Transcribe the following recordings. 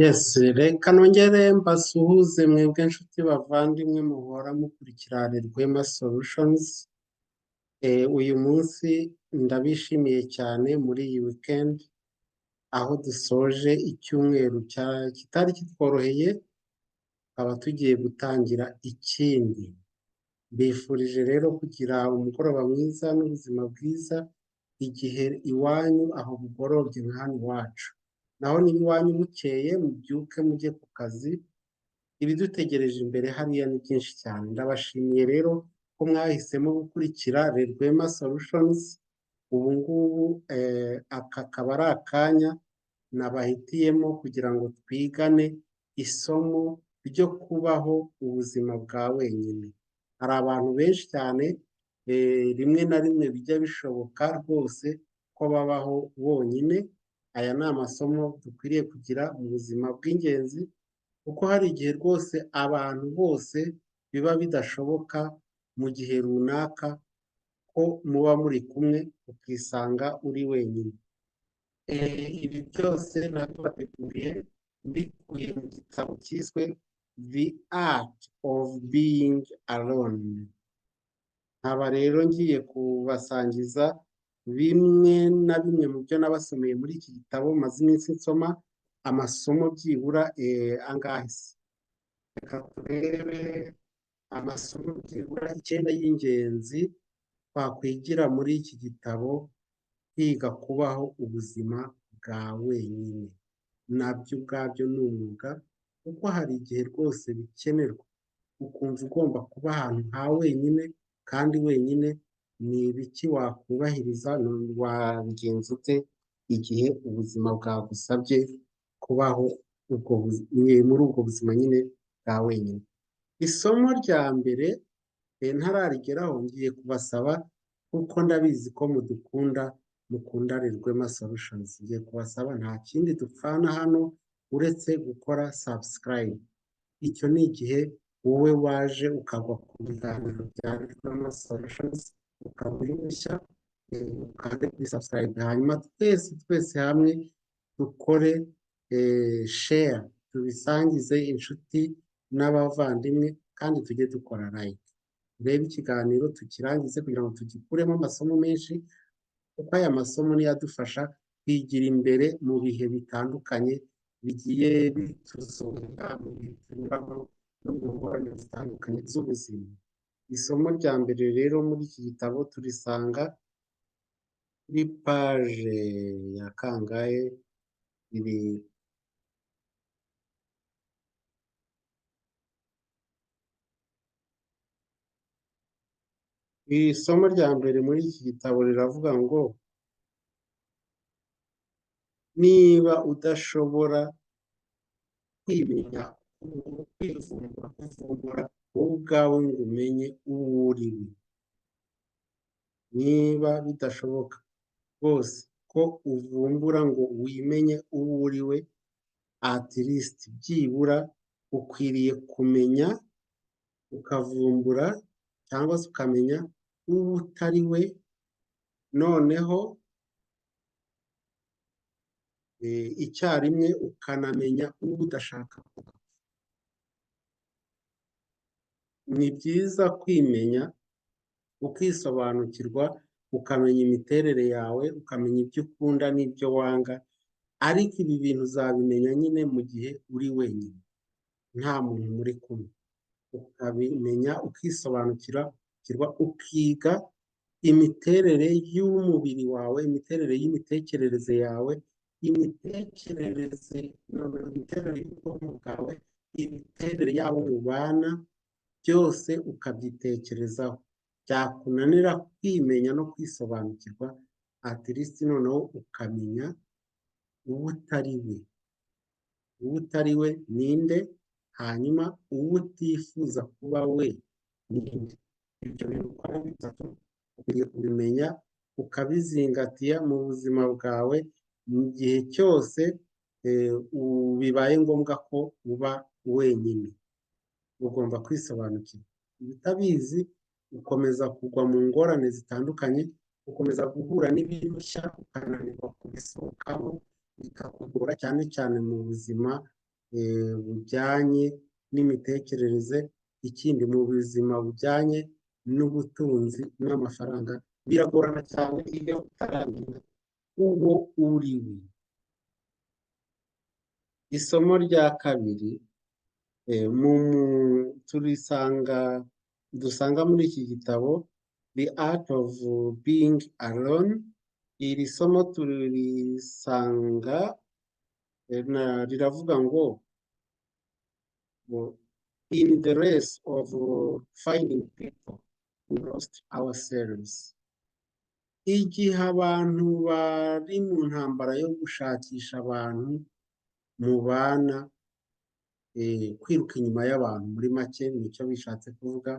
Yes, reka nongere mbasuhuze mwebwe nshuti bavandimwe muhora mukurikira Rwema Solutions. Uyu munsi ndabishimiye cyane muri iyi weekend aho dusoje icyumweru kitari kitworoheye, tukaba tugiye gutangira ikindi. Mbifurije rero kugira umugoroba mwiza n'ubuzima bwiza igihe iwanyu aho bugorobye nka hano iwacu. Naho niba iwanyu bukeye mubyuke mujye ku kazi, ibidutegereje imbere hariya ni byinshi cyane. Ndabashimiye rero ko mwahisemo gukurikira Rwema Solutions. Ubu ngubu aka kaba ari akanya nabahitiyemo kugira ngo twigane isomo ryo kubaho ubuzima bwa wenyine. Hari abantu benshi cyane rimwe na rimwe bijya bishoboka rwose ko babaho bonyine. Aya ni amasomo dukwiriye kugira mu buzima bw'ingenzi, kuko hari igihe rwose abantu bose biba bidashoboka mu gihe runaka ko muba muri kumwe ukisanga uri wenyine. Ibi byose nabibateguriye mbikuye mu gitabo cyiswe The Art of Being Alone. Nkaba rero ngiye kubasangiza bimwe na bimwe mu byo nabasomeye muri iki gitabo maze iminsi nsoma, amasomo byibura angahe se? Reka turebe amasomo byibura 9 y'ingenzi twakwigira muri iki gitabo, kwiga kubaho ubuzima bwa wenyine. Nabyo ubwabyo ni umwuga, kuko hari igihe rwose bikenerwa ukumva ugomba kuba ahantu ha wenyine, kandi wenyine ni ibiki wakubahiriza, wabigenza ute igihe ubuzima bwagusabye kubaho muri ubwo buzima nyine bwa wenyine. Isomo rya mbere ntararigeraho ngiye kubasaba, kuko ndabizi ko mudukunda, mukunda Rwema Solutions. Ngiye kubasaba nta kindi dupfana hano uretse gukora subscribe. Icyo ni igihe wowe waje ukagwa ku biganiro bya Rwema Solutions, ukaba uri mushya, ukande kuri subscribe, hanyuma twese twese hamwe dukore share, tubisangize inshuti n'abavandimwe, kandi tujye dukora like. Turebe ikiganiro tukirangize kugira ngo tugikuremo amasomo menshi, kuko aya masomo niyo adufasha kwigira imbere mu bihe bitandukanye bigiye bituzonga, mu bihe tunyuramo no mu ngorane zitandukanye z'ubuzima. Isomo rya mbere rero muri iki gitabo turisanga kuri paje ya kangahe? Iri isomo rya mbere muri iki gitabo riravuga ngo niba udashobora kwimenya, kwivumbura, kuvumbura wowe ubwawe ngo umenye uwo uri we, niba bidashoboka rwose ko uvumbura ngo wimenye uwo uri we, at least byibura ukwiriye kumenya, ukavumbura cyangwa se ukamenya uwo utari we, noneho icyarimwe ukanamenya uwo udashaka kuba. Ni byiza kwimenya, ukisobanukirwa, ukamenya imiterere yawe, ukamenya ibyo ukunda n'ibyo wanga, ariko ibi bintu uzabimenya nyine mu gihe uri wenyine, nta muntu muri kumwe. Ukabimenya, ukisobanukirwa, ukiga imiterere y'umubiri wawe, imiterere y'imitekerereze yawe, imiterere y'ubwonko bwawe, imiterere y'abo mubana, byose ukabyitekerezaho. Byakunanira kwimenya no kwisobanukirwa, at least noneho ukamenya uwo utari we. Uwo utari we ninde, hanyuma uwo utifuza kuba we ninde. Ibyo bintu uko ari bitatu ukwiriye kubimenya, ukabizingatiya mu buzima bwawe mu gihe cyose bibaye ngombwa ko uba wenyine. Ugomba kwisobanukirwa. Utabizi ukomeza kugwa mu ngorane zitandukanye, ukomeza guhura n'ibirushya, ukananirwa kubisohokamo, bikakugora cyane cyane mu buzima bujyanye n'imitekerereze, ikindi mu buzima bujyanye n'ubutunzi n'amafaranga. Biragorana cyane iyo utaramenya uwo uri we. Isomo rya kabiri turisanga dusanga muri iki gitabo The Art of Being Alone. Iri somo turisanga riravuga ngo "In the race of finding people, we lost ourselves." Igihe abantu bari mu ntambara yo gushakisha abantu mubana, kwiruka inyuma y'abantu muri make nicyo bishatse kuvuga.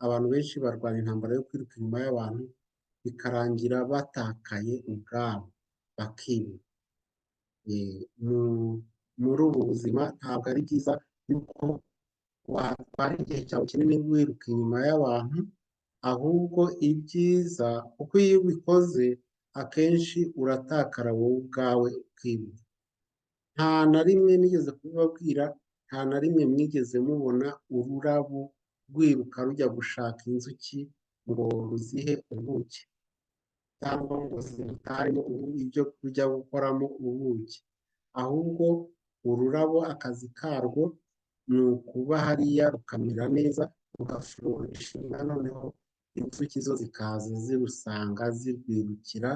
Abantu benshi barwana intambara yo kwiruka inyuma y'abantu, bikarangira batakaye ubwabo, bakibura. Muri ubu buzima ntabwo ari byiza yuko watwara igihe cyawe kinini wiruka inyuma y'abantu, ahubwo ibyiza, kuko iyo ubikoze akenshi uratakara wowe ubwawe, ukibura. Nta na rimwe nigeze kubibabwira, nta na rimwe mwigeze mubona ururabo rwiruka rujya gushaka inzuki ngo ruzihe ubuki, cyangwa ngo zirutaremo ibyo rujya gukoramo ubuki. Ahubwo ururabo akazi karwo ni ukuba hariya, rukamera neza, rugaflourishinga, noneho inzuki zo zikaza zirusanga, zirwirukira,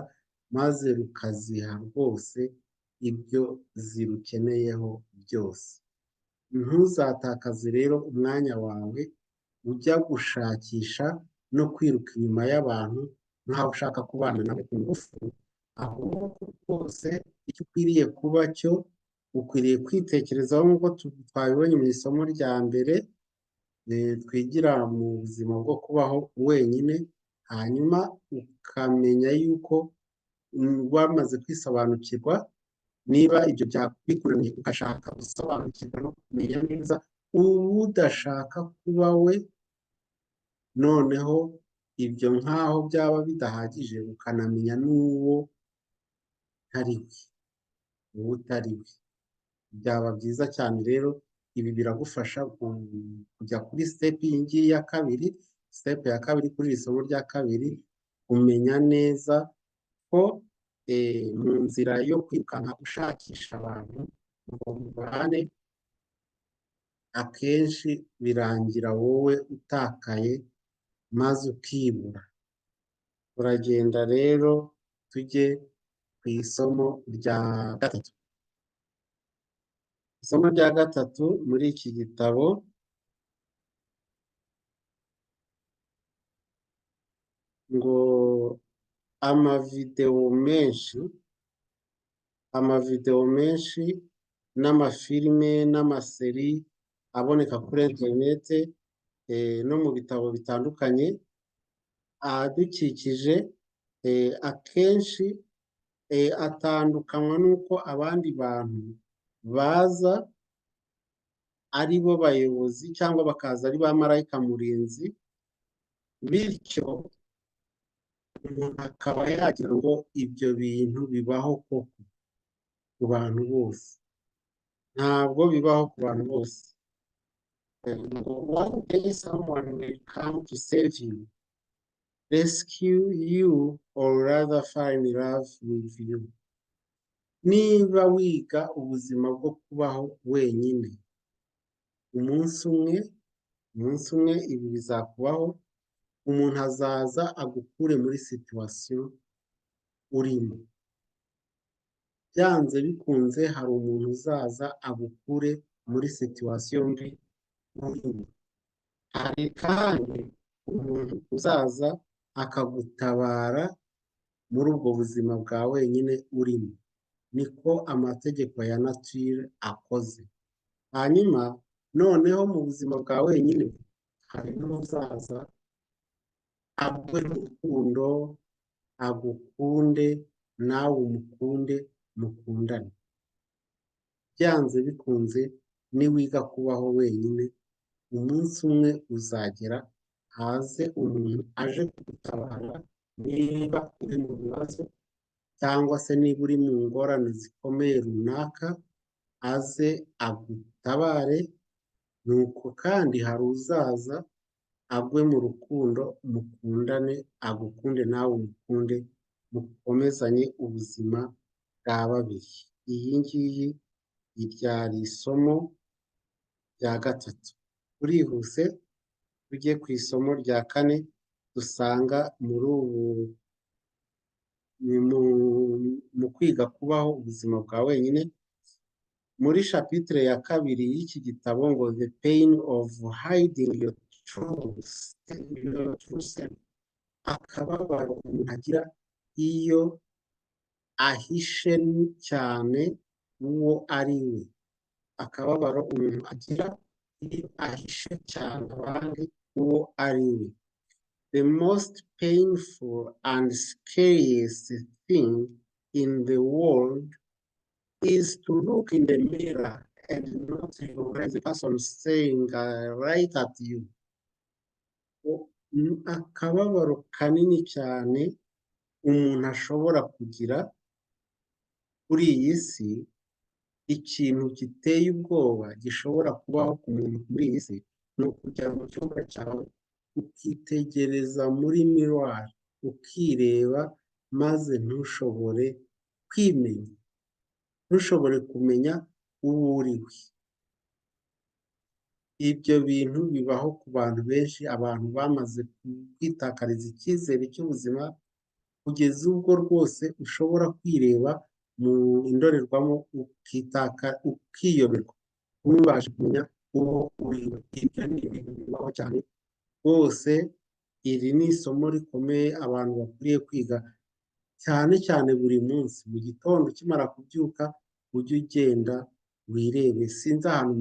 maze rukaziha rwose ibyo zirukeneyeho byose. Ntuzatakaze rero umwanya wawe ujya gushakisha no kwiruka inyuma y'abantu nk'aho ushaka kubana nabo ku ngufu. Ahubwo rwose icyo ukwiriye kuba cyo, ukwiriye kwitekerezaho nk'uko twabibonye mu isomo rya mbere twigira mu buzima bwo kubaho wenyine, hanyuma ukamenya yuko wamaze kwisobanukirwa. Niba ibyo byabikunaniye, ugashaka gusobanukirwa no kumenya neza uwo udashaka kuba we. Noneho ibyo nk'aho byaba bidahagije, ukanamenya n'uwo utari we, uwo utari we. Byaba byiza cyane rero. Ibi biragufasha kujya kuri step iyi ngiyi ya kabiri, step ya kabiri kuri iri somo rya kabiri, kumenya neza ko mu nzira yo kwirukanka ushakisha abantu ngo mubane, akenshi birangira wowe utakaye maze ukibura. Turagenda rero tujye ku isomo rya gatatu. Isomo rya gatatu muri iki gitabo ngo amavidewo menshi n'amafilime n'amaseri aboneka kuri interinete no mu bitabo bitandukanye ahadukikije, akenshi atandukanywa n'uko abandi bantu baza ari bo bayobozi cyangwa bakaza ari ba marayika murinzi, bityo umuntu akaba yagira ngo ibyo bintu bibaho koko ku bantu bose. Ntabwo bibaho ku bantu bose. Ngo "One day someone will come to save you, rescue you, or rather fall in love with you." Niba wiga ubuzima bwo kubaho wenyine, umunsi umwe ibi bizakubaho: umuntu azaza agukure muri situation urimo. Byanze bikunze hari umuntu uzaza agukure muri situation mbi urimo. Hari kandi umuntu uzaza akagutabara muri ubwo buzima bwa wenyine urimo. Niko amategeko ya nature akoze. Hanyuma noneho mu buzima bwa wenyine hari n'uzaza aguhe urukundo, agukunde, nawe umukunde, mukundane. Byanze bikunze niwiga kubaho wenyine, umunsi umwe uzagera haze umuntu aje kugutabara niba uri mu bibazo cyangwa se niba uri mu ngorane zikomeye runaka. aze agutabare, nuko kandi hari uzaza agwe mu rukundo, mukundane, agukunde nawe umukunde, mukomezanye ubuzima bwa babiri. Iyi ngiyi ryari isomo rya gatatu. Turihuse tujye ku isomo rya kane dusanga muri ubu mu kwiga kubaho ubuzima bwa wenyine, muri chapitre ya kabiri y'iki gitabo ngo "The Pain of Hiding Your True Self", akababaro umuntu agira iyo ahishe cyane uwo ari we, akababaro umuntu agira iyo ahishe cyane abandi uwo ari we. The most painful and scariest thing in the world is to look in the mirror and not recognize the person staring right at you. Akababaro kanini cyane umuntu ashobora kugira kuri iyi si, ikintu giteye ubwoba gishobora kubaho ku muntu muri iyi si, ni ukujya mu cyumba cyawe ukitegereza muri miroir, ukireba, maze ntushobore kwimenya, ntushobore kumenya uwo uri we. Ibyo bintu bibaho ku bantu benshi, abantu bamaze kwitakariza icyizere cy'ubuzima, kugeza ubwo rwose ushobora kwireba mu ndorerwamo ukitaka, ukiyoberwa, ntubashe kumenya uwo uri we. Ibyo ni ibintu bibaho cyane rwose. Iri ni isomo rikomeye abantu bakwiriye kwiga cyane cyane buri munsi. Mu gitondo ukimara kubyuka, ujye ugenda wirebe. Sinzi ahantu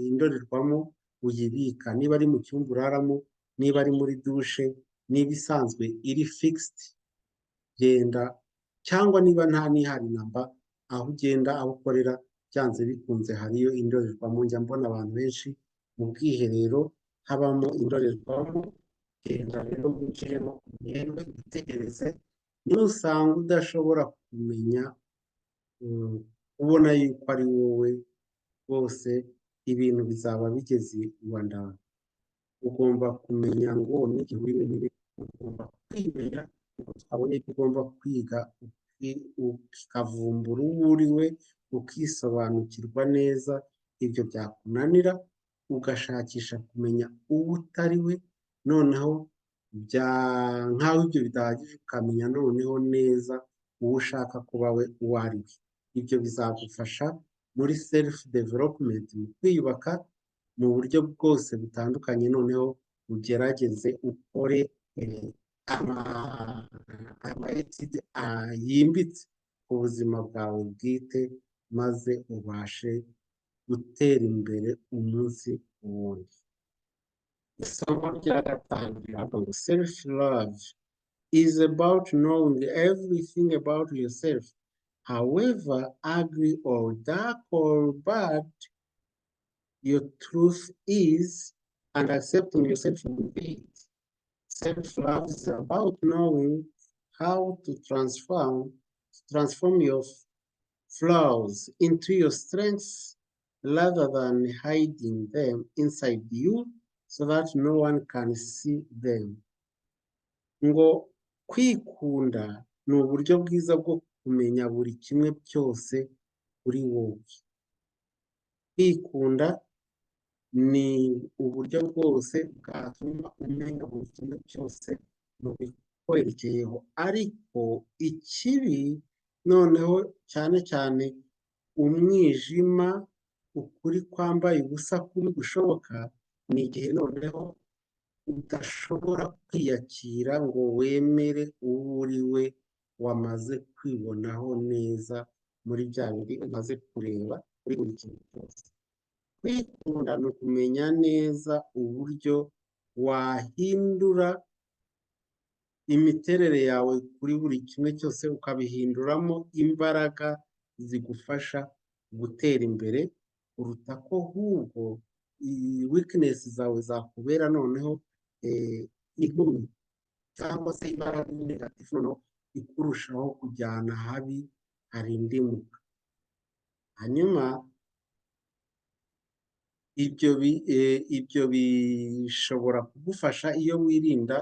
indorerwamo uyibika, niba ari mu cyumba uraramo, niba ari muri douche, niba isanzwe iri fixed, genda, cyangwa niba nta n'ihari namba, aho ugenda, aho ukorera, byanze bikunze hariyo indorerwamo. Njya mbona abantu benshi mu bwiherero habamo indorerwamo. Genda rero winjiremo, ugende witegereze. Nusanga udashobora kumenya, ubona yuko ari wowe rwose, ibintu bizaba bigeze iwa ndawe. Ugomba kumenya ngo n'igihe uri wenyine ugomba kwimenya. Twabonye ko ugomba kwiga ukavumbura uwo uri we, ukisobanukirwa neza. Ibyo byakunanira, ugashakisha kumenya uwo utari we. Noneho nk'aho ibyo bidahagije, ukamenya noneho neza uwo ushaka kuba we uwo ari we. Ibyo bizagufasha muri self development, mu kwiyubaka mu buryo bwose butandukanye. Noneho ugerageze ukore ama études yimbitse ku buzima bwawe bwite, maze ubashe gutera imbere umunsi ku wundi. Isomo rya gatanu riravuga ngo "Self love is about knowing everything about yourself, however ugly or dark or bad your truth is, and accepting yourself with it. Self-love is about knowing how to transform your flaws into your strengths rather than hiding them inside you so that no one can see them." Ngo kwikunda ni uburyo bwiza bwo kumenya buri kimwe cyose kuri wowe. Kwikunda ni uburyo bwose bwatuma umenya buri kimwe cyose mu bikwerekeyeho, ariko ikibi noneho cyane cyane umwijima, ukuri kwambaye ubusa kuri gushoboka, ni igihe noneho udashobora kwiyakira ngo wemere uwo uri we wamaze kwibonaho neza muri bya bindi umaze kureba kuri buri kintu cyose. Kwikunda ni ukumenya neza uburyo wahindura imiterere yawe kuri buri kimwe cyose, ukabihinduramo imbaraga zigufasha gutera imbere, kuruta ko ahubwo weakness zawe zakubera noneho inkomyi cyangwa se imbaraga négative, noneho ikurushaho kujyana habi harindimuka. Hanyuma ibyo bishobora kugufasha iyo wirinda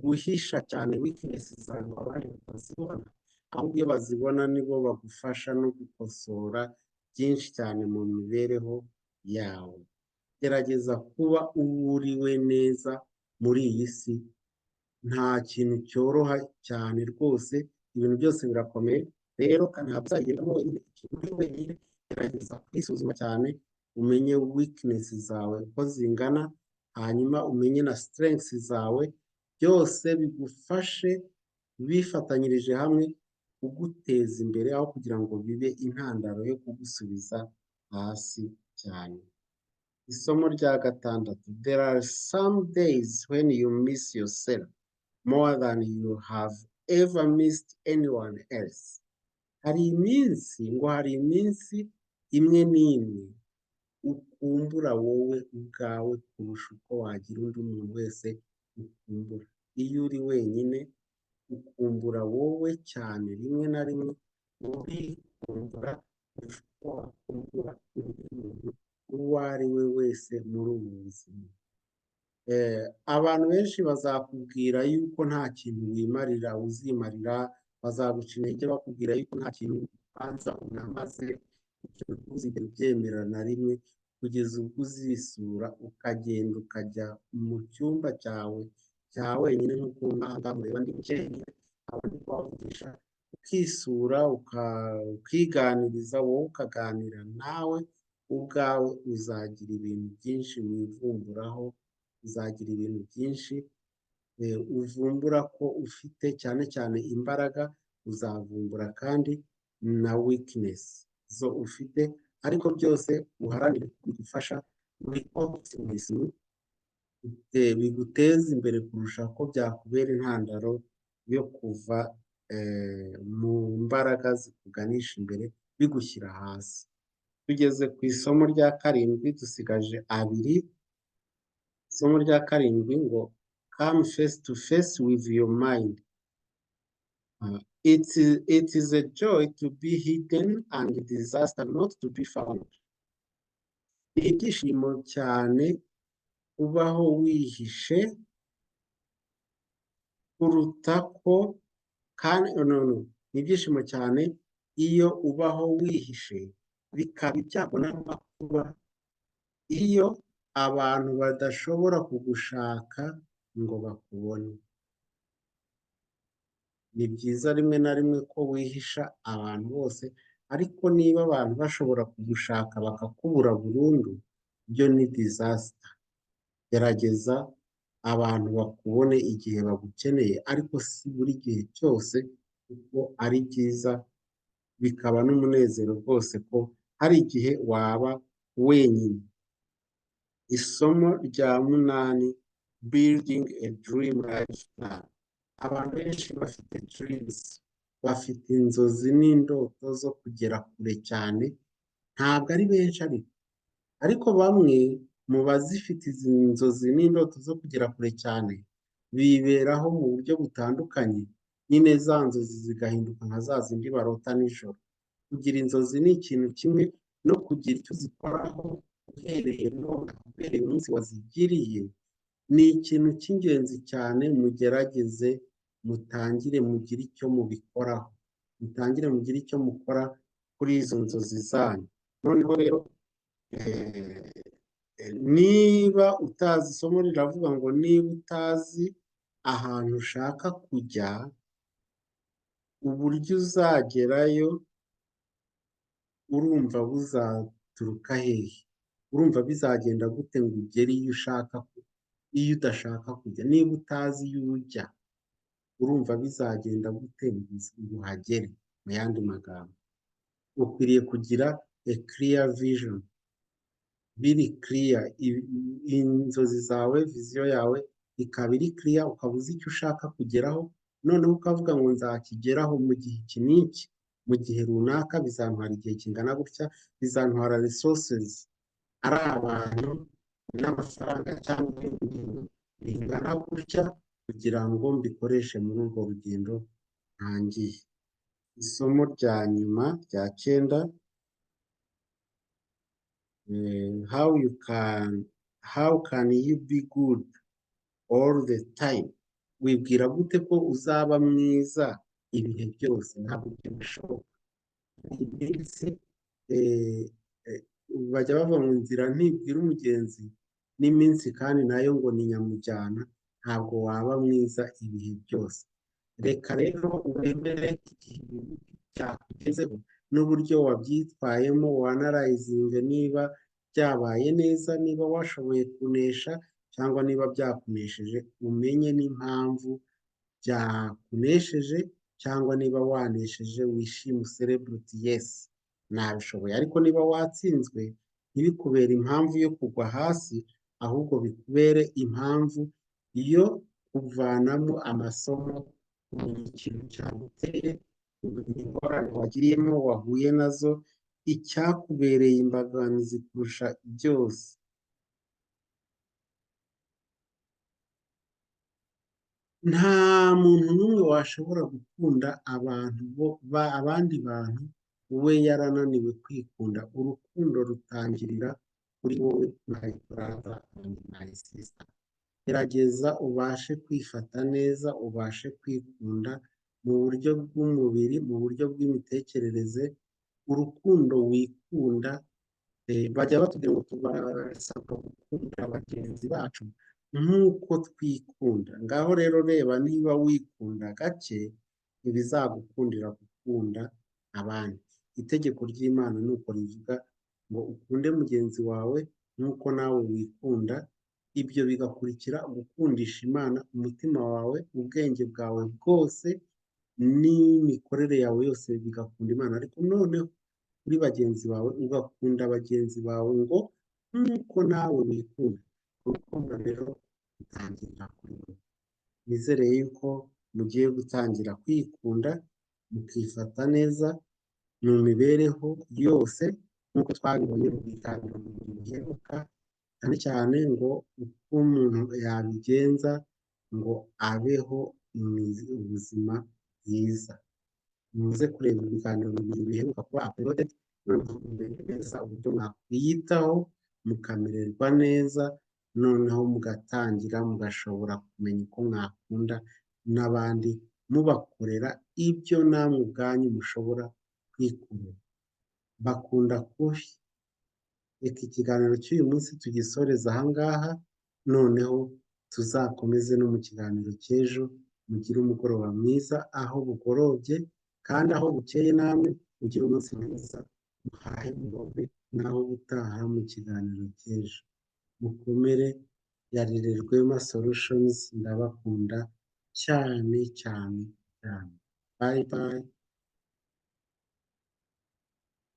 guhisha cyane weakness zawe ngo abandi batazibona, ahubwo iyo bazibona nibo bagufasha no gukosora byinshi cyane mu mibereho yawe. Gerageza kuba uwo uriwe neza muri iyi si, nta kintu cyoroha cyane rwose, ibintu byose birakomeye. Rero ntabwo uzayigendamo wenyine, ikintu uri wenyine. Gerageza kwisuzuma cyane, umenye weakness zawe uko zingana, hanyuma umenye na strengths zawe, byose bigufashe bifatanyirije hamwe kuguteza imbere aho kugira ngo bibe intandaro yo kugusubiza hasi cyane. Isomo rya gatandatu: There are some days when you miss yourself more than you have ever missed anyone else. Hari iminsi, ngo hari iminsi imwe n'imwe ukumbura wowe ubwawe kurusha uko wagira undi muntu wese ukumbura. Iyo uri wenyine ukumbura wowe cyane, rimwe na rimwe urikumbura kurusha uko wakumbura undi muntu uwo ari we wese muri ubu buzima. Abantu benshi bazakubwira yuko nta kintu wimarira, uzimarira, bazaguca intege bakubwira yuko nta kintu ubanza unamaze. Ibyo ntuzigere ubyemera na rimwe kugeza ubwo uzisura, ukagenda ukajya mu cyumba cyawe cya wenyine, nk'uko aha ngaha mureba ndi jyenyine, nkaba ndi kubavugisha, ukisura, ukiganiriza wowe, ukaganira nawe ubwawe. Uzagira ibintu byinshi wivumburaho, uzagira ibintu byinshi uvumbura ko ufite, cyane cyane imbaraga. Uzavumbura kandi na weakness zo ufite, ariko byose uharanire bigufasha muri optimism, biguteza imbere kurusha ko byakubera intandaro yo kuva mu mbaraga zikuganisha imbere bigushyira hasi. Tugeze ku isomo rya karindwi, dusigaje abiri. Isomo rya karindwi ngo: "Come face to face with your mind. It is a joy to be hidden and disaster not to be found." Ni ibyishimo cyane kubaho wihishe kuruta ko kandi, no, no, ni ibyishimo cyane iyo ubaho wihishe, bikaba ibyago n'amakuba iyo abantu badashobora kugushaka ngo bakubone. Ni byiza rimwe na rimwe ko wihisha abantu bose, ariko niba abantu bashobora kugushaka bakakubura burundu, byo ni disaster. Gerageza abantu bakubone igihe bagukeneye, ariko si buri gihe cyose, kuko ari byiza bikaba n'umunezero rwose ko hari igihe waba wenyine. Isomo rya munani: Building a dream life plan. Abantu benshi bafite dreams, bafite inzozi n'indoto zo kugera kure cyane. Ntabwo ari benshi ariko bamwe mu bazifite izi nzozi n'indoto zo kugera kure cyane biberaho mu buryo butandukanye nyine, za nzozi zigahinduka nka za zindi barota nijoro. Kugira inzozi ni ikintu kimwe, no kugira icyo uzikoraho uhereye none, uhereye umunsi wazigiriye, ni ikintu cy'ingenzi cyane. Mugerageze mutangire mugire icyo mubikoraho, mutangire mugire icyo mukora kuri izo nzozi zanyu. Noneho rero, niba utazi, isomo riravuga ngo niba utazi ahantu ushaka kujya, uburyo uzagerayo urumva buzaturuka hehe? Urumva bizagenda gute ngo ugere iyo ushaka, iyo udashaka kujya? Niba utazi iyo ujya, urumva bizagenda gute ngo uhagere? Mu yandi magambo, ukwiriye kugira a clear vision, biri clear, inzozi zawe, vision yawe ikaba iri clear, ukaba uzi icyo ushaka kugeraho, noneho ukavuga ngo nzakigeraho mu gihe iki n'iki, mu gihe runaka, bizantwara igihe kingana gutya, bizantwara resources, ari abantu n'amafaranga cyangwa ibindi bintu bingana gutya, kugira ngo mbikoreshe muri urwo rugendo ntangiye. Isomo rya nyuma rya cyenda: How can you be good all the time? Wibwira gute ko uzaba mwiza ibihe byose? Ntabwo ibyo bishoboka. Iminsi bajya bava mu nzira ntibwira umugenzi, n'iminsi kandi nayo ngo ni nyamujyana. Ntabwo waba mwiza ibihe byose. Reka rero wemere igihe cyakugezeho n'uburyo wabyitwayemo, wanalyzinge niba byabaye neza, niba washoboye kunesha cyangwa niba byakunesheje, umenye n'impamvu byakunesheje, cyangwa niba wanesheje wishime, ucelebrate: "Yes, nabishoboye." Ariko niba watsinzwe, ntibikubere impamvu yo kugwa hasi, ahubwo bikubere impamvu yo kuvanamo amasomo, kumenya ikintu cyaguteye, ingorane wagiriyemo, wahuye nazo, icyakubereye imbogamizi kurusha byose. Nta muntu n'umwe washobora gukunda abantu abandi bantu we yarananiwe kwikunda. Urukundo rutangirira kuri wowe, my brother and my sister. Gerageza ubashe kwifata neza, ubashe kwikunda mu buryo bw'umubiri, mu buryo bw'imitekerereze. Urukundo wikunda, bajya batubwira ngo tubasabwa gukunda bagenzi bacu nk'uko twikunda. Ngaho rero reba, niba wikunda gake, ntibizagukundira gukunda abandi. Itegeko ry'Imana ni uko rivuga ngo ukunde mugenzi wawe nk'uko nawe wikunda. Ibyo bigakurikira gukundisha Imana umutima wawe, ubwenge bwawe bwose n'imikorere yawe yose bigakunda Imana. Ariko noneho kuri bagenzi bawe, ugakunda bagenzi bawe ngo nk'uko nawe wikunda. Urukundo rero rutangirira kuri wowe. Nizere yuko mugiye gutangira kwikunda, mukifata neza mu mibereho yose nk'uko twabibonye mu biganiro bibiri biheruka, cyane cyane ngo uko umuntu yabigenza ngo abeho ubuzima bwiza. Muze kureba ibiganiro bibiri biheruka kuba uploaded, noneho mumenye neza uburyo mwakwiyitaho mukamererwa neza, noneho mugatangira mugashobora kumenya uko mwakunda n'abandi, mubakorera ibyo namwe ubwanyu mushobora kwikorera. Bakunda kubi. Reka ikiganiro cy'uyu munsi tugisoreze aha ngaha, noneho tuzakomeze no mu kiganiro cy'ejo. Mugire umugoroba mwiza aho bugorobye, kandi aho bukeye namwe mugire umunsi mwiza, muhahe muronke. Naho ubutaha mu kiganiro cy'ejo. Mukomere. Yari Rwema Solutions, ndabakunda cyane cyane cyane. Bye bye.